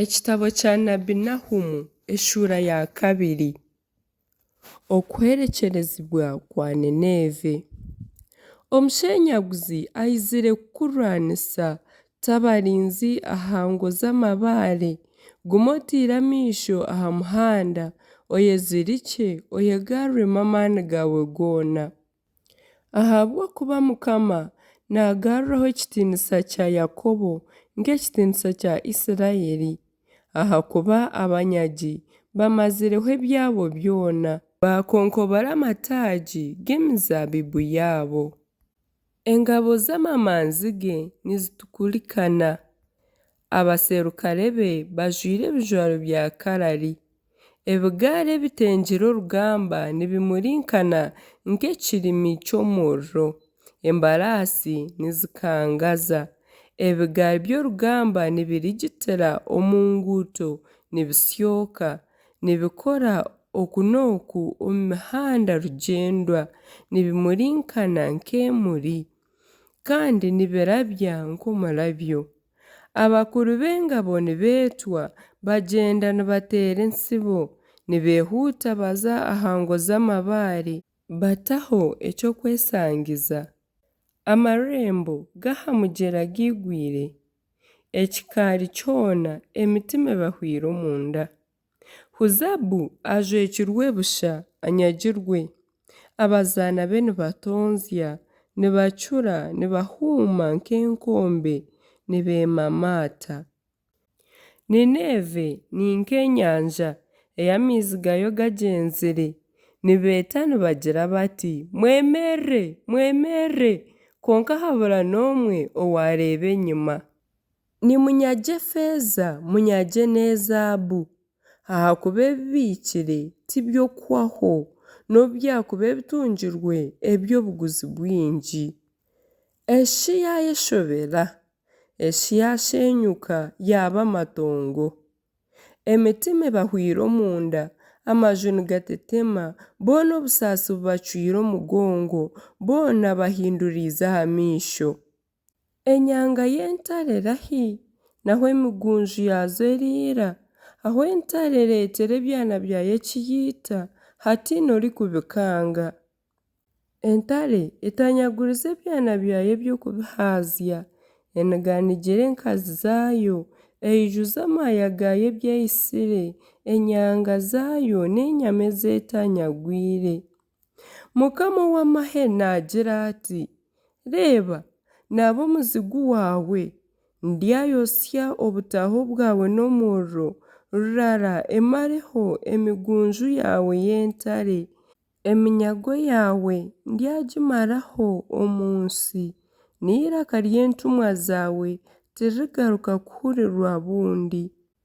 Ekitabo kya nabi Nahumu eshuura ya kabiri. Okuhwerekyerezibwa kwa Nineeve. Omusheenyaguzi aizire kukurwanisa, ta abarinzi aha ngo z'amabaare, guma otaire amaisho aha muhanda, oyezirikye, oyegaruremu amaani gaawe goona. Ahabw'okuba Mukama naagaruraho ekitiinisa kya Yakobo nk'ekitiinisa kya Isiraeli, ahakuba abanyagi bamazireho ebyabo byona. Baakonkobora amataagi g'emizaabibu yaabo. Engabo z'amamanzi ge nizitukurikana, abaserukare be bajwaire ebijwaro bya karari. Ebigaari ebitengire orugamba nibimurinkana nk'ekirimi ky'omuriro, embaraasi nizikangaza. Ebigaari by'orugamba nibirigitira omu nguuto nibisyoka, nibikora oku n'oku omu mihanda rugyendwa, nibimurinkana nk'emuri, kandi nibirabya nk'omurabyo. Abakuru b'engabo nibeetwa, bagyenda nibateera entsibo, nibeehuuta baza aha ngo z'amabaare, bataho eky'okwesangiza. Amarembo g'aha mugyera gaigwire, ekikaari kyona emitima ebahwaire omunda. Huzabu ajwekirwe busha, anyagirwe. Abazaana be nibatonzya, nibacura, nibahuuma nk'enkombe, nibeemaamaata. Nineeve ni nk'enyanja ei amaizi gaayo gagyenzire. Nibeeta nibagira bati, Mwemerere! Mwemerere! Kwonka habura n'omwe owaareeba enyima. Nimunyagye efeeza, munyagye n'ezaabu! Ahakuba ebi babiikire ti by'okuhwaho, nobu byakuba ebitungirwe eby'obuguzi bwingi. Eshi yaayeshobera! Eshi yaashenyuka yaaba amatongo! Emitima ebahwaire omunda, amaju nigatetema, boona obusaasi bubacwire omugongo, boona bahinduriize ahamaisho. Enyanga y'entare erahi, n'ahu emigunju yaazo eriira, ahu entare ereetera ebyana byayo eki yaita, hataine orikubikanga? Entare etaanyaguriza ebyana byayo eby'okubihaazya, eniganigira enkazi zaayo, eijuza amaaya gaayo ebi eitsire, enyanga zaayo n'enyama ezi etaanyagwire. Mukama ow'amahe naagira ati, Reeba, naaba omuzigu waawe, ndyayotsya obutaaho bwawe n'omuriro, rurara emareho emigunju yaawe y'entare. Eminyago yaawe ndyagimaraho omu nsi, n'eiraka ry'entumwa zaawe tiririgaruka kuhurirwa bundi.